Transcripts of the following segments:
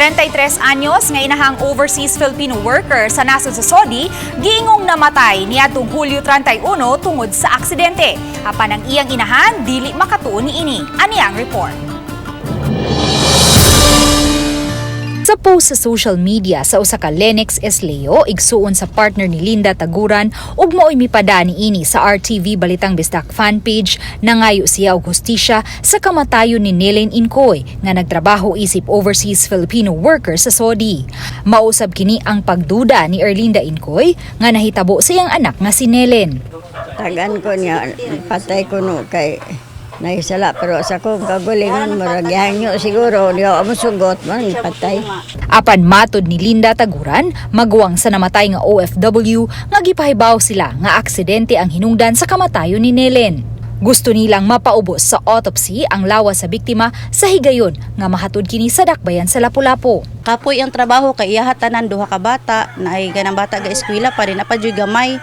33 anyos nga inahang overseas Filipino worker sa nasod sa Saudi, giingong namatay niadtong Hulyo 31 tungod sa aksidente. Apan ang iyang inahan dili makatuon niini. Ani ang report. Sa post sa social media sa usa ka Lennox Esleo, igsuon sa partner ni Linda Taguran ug maoy mipada niini sa RTV Balitang Bisdak fan page, nangayo siya og hustisya sa kamatayon ni Nelen Incoy nga nagtrabaho isip overseas Filipino worker sa Saudi. Mausab kini ang pagduda ni Erlinda Incoy nga nahitabo sa iyang anak nga si Nelen. Tagan ko niya, patay ko no kay naisala, pero sa kong kagulingon murag hangyo siguro di ako musugot man patay. Apan matod ni Linda Taguran, maguwang sa namatay nga OFW, nga gipahibaw sila nga aksidente ang hinungdan sa kamatayon ni Nelen. Gusto nilang mapaubos sa autopsy ang lawas sa biktima sa higayon nga mahatod kini sa dakbayan sa Lapu-Lapu. Kapoy ang trabaho kay iyaha tanan, duha ka bata na ay ganang bata ga eskwela pa rin na pa jud gamay.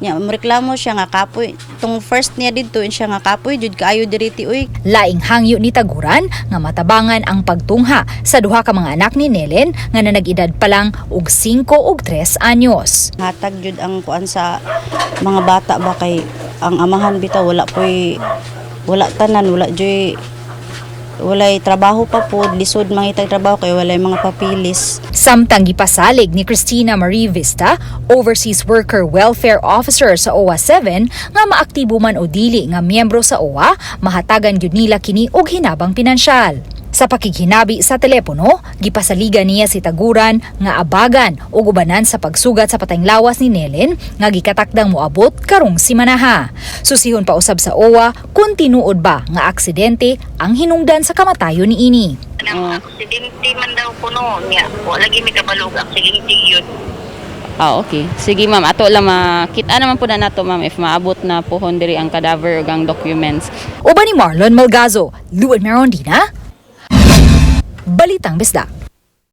Nya reklamo siya nga kapoy tong first niya didto, siya nga kapoy jud kaayo diri ti uy. Laing hangyo ni Taguran nga matabangan ang pagtungha sa duha ka mga anak ni Nelen nga nanag-edad pa lang og 5 ug 3 anyos. Hatag jud ang kuan sa mga bata ba kay ang amahan bitaw wala poy, wala tanan, wala joy, walay trabaho pa po, lisod mangitag trabaho kay walay mga papilis. Samtang gipasalig ni Christina Marie Vista, Overseas Worker Welfare Officer sa OWWA 7, nga maaktibo man o dili nga miyembro sa OWWA, mahatagan gyud nila kini og hinabang pinansyal. Sa pakighinabi sa telepono, gipasaligan niya si Taguran nga abagan og ubanan sa pagsugat sa patayng lawas ni Nelen nga gikatakdang moabot karong simanaha. Susihon pa usab sa OWWA kung tinuod ba nga aksidente ang hinungdan sa kamatayon niini. Nang aksidente man daw kuno niya. Wala lagi mi kabalo og aksidente yun. Ah, okay. Sige, ma'am, ato lang makita naman po na nato, ma'am, if maabot na pohon diri ang cadaver ug ang documents. Uban ni Marlon Malgazo, Luan Merondina, Balitang Bisdak.